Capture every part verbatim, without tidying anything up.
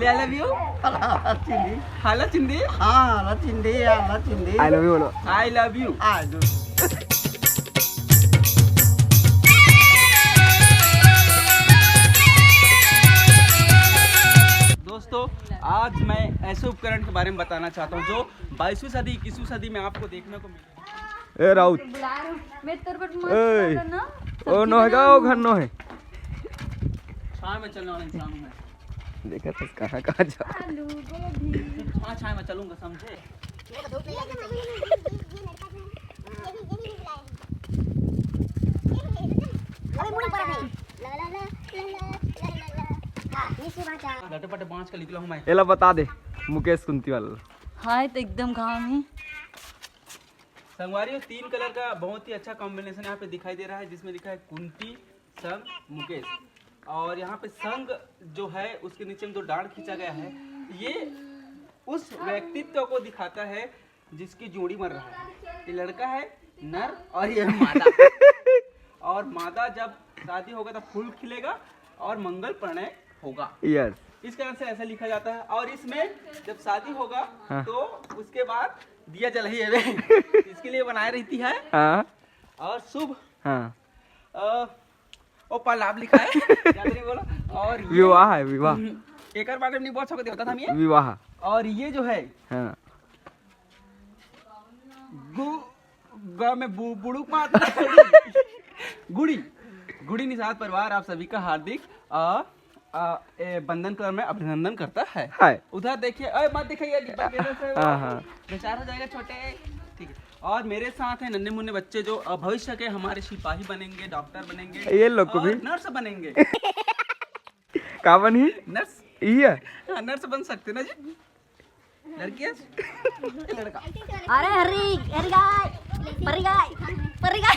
ले, I love you। हाला चिंदी। हाला चिंदी। हाँ, हाला चिंदी, हाला चिंदी। I love you बोलो। I love you। आ, दो। दोस्तों, आज मैं ऐसे उपकरण के बारे में बताना चाहता हूँ जो बाईसवीं सदी, इक्कीसवीं सदी में आपको देखने को मिले। ए राउत। बुला रहा हूँ। मैं तेरे पर मत ए। बोलो ना। ओ सब्जी नोहे का, बनाऊँ। ओ घर नोहे। छाँव में चलने वाला इंसान हूँ मैं। देखा था कहाँ, कहाँ जा। आलू, गोभी। छाँव, छाँव में चलूंगा, समझे? अबे मुड़ी पर है। ला, ला, ला, ला, ला, ला, ला, ला। हाँ, ये से बाँचा। लटे पटे बाँच के निकला हूँ मैं। एला बता दे, मुकेश कुंती वाला। हाँ, ये तो एकदम घाम है। संगवारी हो, तीन कलर का बहुत ही अच्छा कॉम्बिनेशन यहाँ पे दिखाई दे रहा है, जिसमें लिखा है कुंती संग मुकेश। और यहाँ पे संग जो है, उसके नीचे में दो डांड खींचा गया है। ये उस व्यक्तित्व को दिखाता है जिसकी जोड़ी मर रहा है। ये लड़का है नर और ये मादा। और मादा जब शादी होगा तो फूल खिलेगा और मंगल परिणय होगा। यस। इस कारण से ऐसा लिखा जाता है। और इसमें जब शादी होगा, हाँ। तो उसके बाद दिया जलही है, इसके लिए बनाए रहती है। हाँ। और शुभ, हाँ। अ, ओ पालाप लिखा है। याद नहीं बोला। और ये विवाह है, विवाह। हम्म, एकर बारे में नहीं बोल सकते, बता था हम ये। विवाह। और ये जो है, हाँ। गु-, ग में बु-, बुड़ुक मात्रा। गुड़ी, गुड़ी निषाद परिवार आप सभी का हार्दिक, अ, अ, ए, बंधन कलर में अभिनंदन करता है। हाय। उधर देखिए, अरे मत दिखाइए, डिब्बा के अंदर से वो हाँ, हाँ। बेचारा हो जाएगा छोटे। ठीक है, और मेरे साथ हैं नन्हे मुन्ने बच्चे जो, अ, भविष्य के हमारे सिपाही बनेंगे, डॉक्टर बनेंगे, ये लोग को और भी। नर्स बनेंगे। का बनही? नर्स। इहे? हाँ, नर्स बन सकते ना जी। लड़की है? लड़का। अरे हरी, हरी गाय, परी गाय, परी गाय।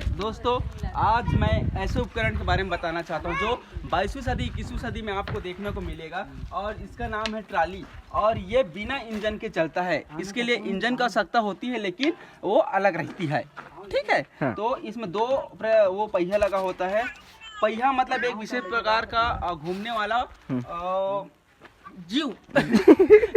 दोस्तों, आज मैं ऐसे उपकरण के बारे में बताना चाहता हूँ जो बाईसवीं सदी, इक्कीसवीं सदी में आपको देखने को मिलेगा, और इसका नाम है ट्राली। और ये बिना इंजन के चलता है, इसके लिए इंजन की आवश्यकता होती है, लेकिन वो अलग रहती है। ठीक है। हाँ। तो इसमें दो प्र-, वो पहिया लगा होता है। पहिया मतलब एक विशेष प्रकार का, अ, घूमने वाला, हम्म। अ, जीव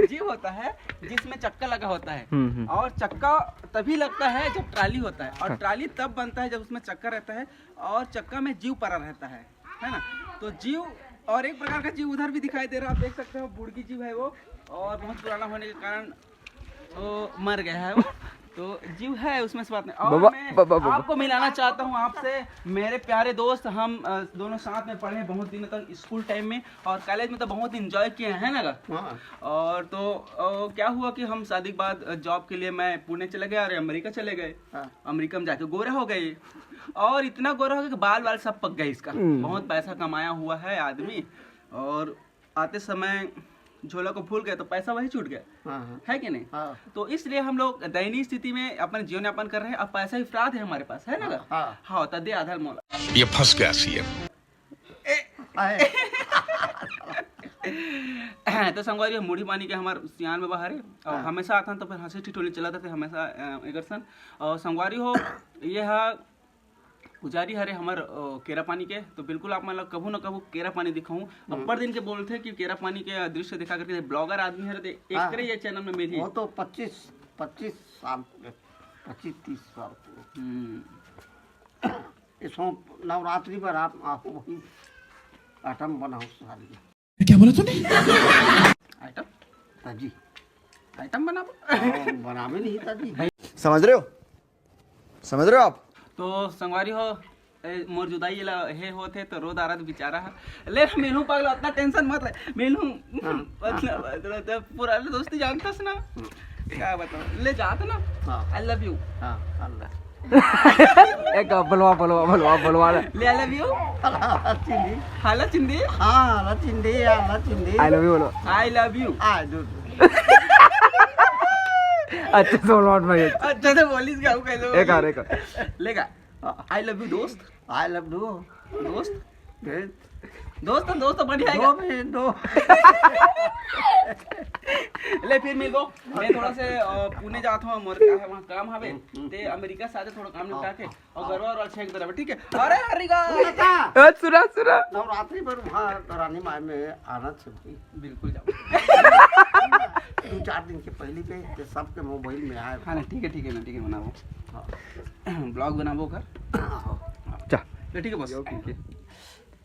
जीव होता है, जिसमें चक्का लगा होता है। हम्म, हम्म। और चक्का तभी लगता है जब ट्राली होता है, और हाँ। ट्राली तब बनता है जब उसमें चक्का रहता है और चक्का में जीव पड़ा रहता है, है ना? तो जीव, और एक प्रकार का जीव उधर भी दिखाई दे रहा है, आप देख सकते हो, बुड़की जीव है वो, और बहुत पुराना होने के कारण वो मर गया है वो। तो जीव है, उसमें से बात नहीं। और बाबा, मैं बाबा, बाबा। आपको मिलाना चाहता हूँ आपसे, मेरे प्यारे दोस्त, हम, अ, दोनों साथ में पढ़े बहुत दिनों तक स्कूल टाइम में, और कॉलेज में तो बहुत एंजॉय किए हैं ना। हाँ। और तो, अ, क्या हुआ कि हम शादी के बाद, अ, जॉब के लिए मैं पुणे चले गए और अमेरिका चले गए। हाँ। अमेरिका में जाके गोरा हो गए, और इतना गोरा हो गया कि बाल वाल सब पक गए इसका। हम्म। बहुत पैसा कमाया हुआ है आदमी, और आते समय झोला को भूल गए तो पैसा वही छूट गया। हाँ, हाँ। है कि नहीं? हाँ। तो इसलिए हम लोग दयनीय स्थिति में अपना जीवन यापन कर रहे हैं। अब पैसा ही fraud है हमारे पास, है ना? हाँ, हाँ। हाँ, तो दे आधार मोला। ये फंस गया सीएम। आए। तो संगवारी हो, मुड़ी पानी के हमार सियान में बाहर है, और हाँ। हमेशा आथन तो फिर हंसी ठिठोली चलत रहते हमेशा, अ, एकर सन। और संगवारी हो, ये हा पुजारी हरे हमर, अ, केरा पानी के, तो बिल्कुल आप मन ला कभू न कभू केरा पानी दिखाऊं। हम्म। अब्बड़ दिन के बोलथे कि केरा पानी के दृश्य दिखा करके, ब्लॉगर आदमी हरे, ते हाँ। एकरे ये चैनल में मिलही। वो तो पच्चीस, पच्चीस साल के, पच्चीस तीस साल के। हम्म। इसमें नवरात्रि पर आप, आप वही आइटम बनाओ सारी। क्या बोला तूने? आइटम? हाँ जी। आइटम बनाबो? हाँ, बनावे नहीं था जी। समझ रहे हो? समझ रहे हो आप? तो संगवारी हो, ए, मोर जुदाई ला हे होत हे तो रो डारत बेचारा ह। ले मिलहूं पागल, उतना टेंशन मत ले, मिलहूं। हाँ, मतलब, मतलब, पुराना दोस्ती जानथस ना? हाँ। का बताओ, ले जात ना? हाँ। I love you। हाँ, I love। एक बोलवा, बोलवा, बोलवा, बोलवा ना। ले, I love you। हाला चिंदी। हाला चिंदी? हाँ, हाला चिंदी, हाला चिंदी। I love you बोलो। I love you। आ, दो, दो। अच्छा से बोलवा भाई। अच्छा से बोलिस का, कैसे एक और, बोलिस? एक और। लेगा। हाँ। I love you दोस्त। I love you दोस्त। दोस्त। दोस्त, दोस्त, बढ़िया है। दो भी दो। ले, फिर मिलबो। मैं थोड़ा से अ, पुणे जात हूँ, मोर का है वहाँ काम हवे। ते अमेरिका से आते, थोड़ा काम निपटा के और गरवा और अच्छा एक तरह, ठीक है? अरे हरिगा। बेटा, ए, सुरा सुरा। नवरात्रि पर वहाँ रानी माई में आना छुट्टी। बिल्कुल जाओ। दो चार दिन के पहले पे ते सबके मोबाइल में आए। हाँ ना, ठीक है, ठीक है ना, ठीक है, बनाबो। हाँ। ब्लॉग बनाबो कर। चा ले, ठीक है बस। ठीक है।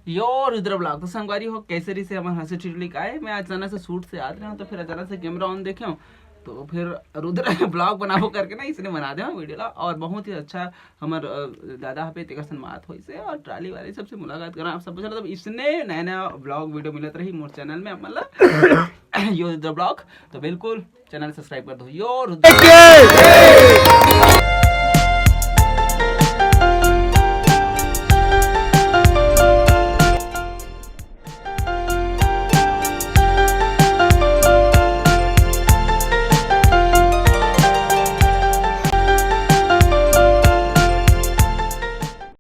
यो रुद्र ब्लॉग। तो संगवारी हो, कैसे रही से हमारे हंसी ठिठोली का है। मैं अचानक से शूट से आ रहे हूँ, तो फिर अचानक से कैमरा ऑन देखे हूँ, तो फिर रुद्र ब्लॉग बनाबो करके ना इसने बना दे वीडियो ला। और बहुत ही अच्छा हमार अ, दादा पे तेकर सन बात होई से और ट्राली वाले सबसे मुलाकात करा। आप सब चलो, तब इसने नया नया ब्लॉग वीडियो मिलत रही मोर चैनल में, मतलब यो रुद्र ब्लॉग। तो बिल्कुल चैनल सब्सक्राइब कर दो। यो रुद्र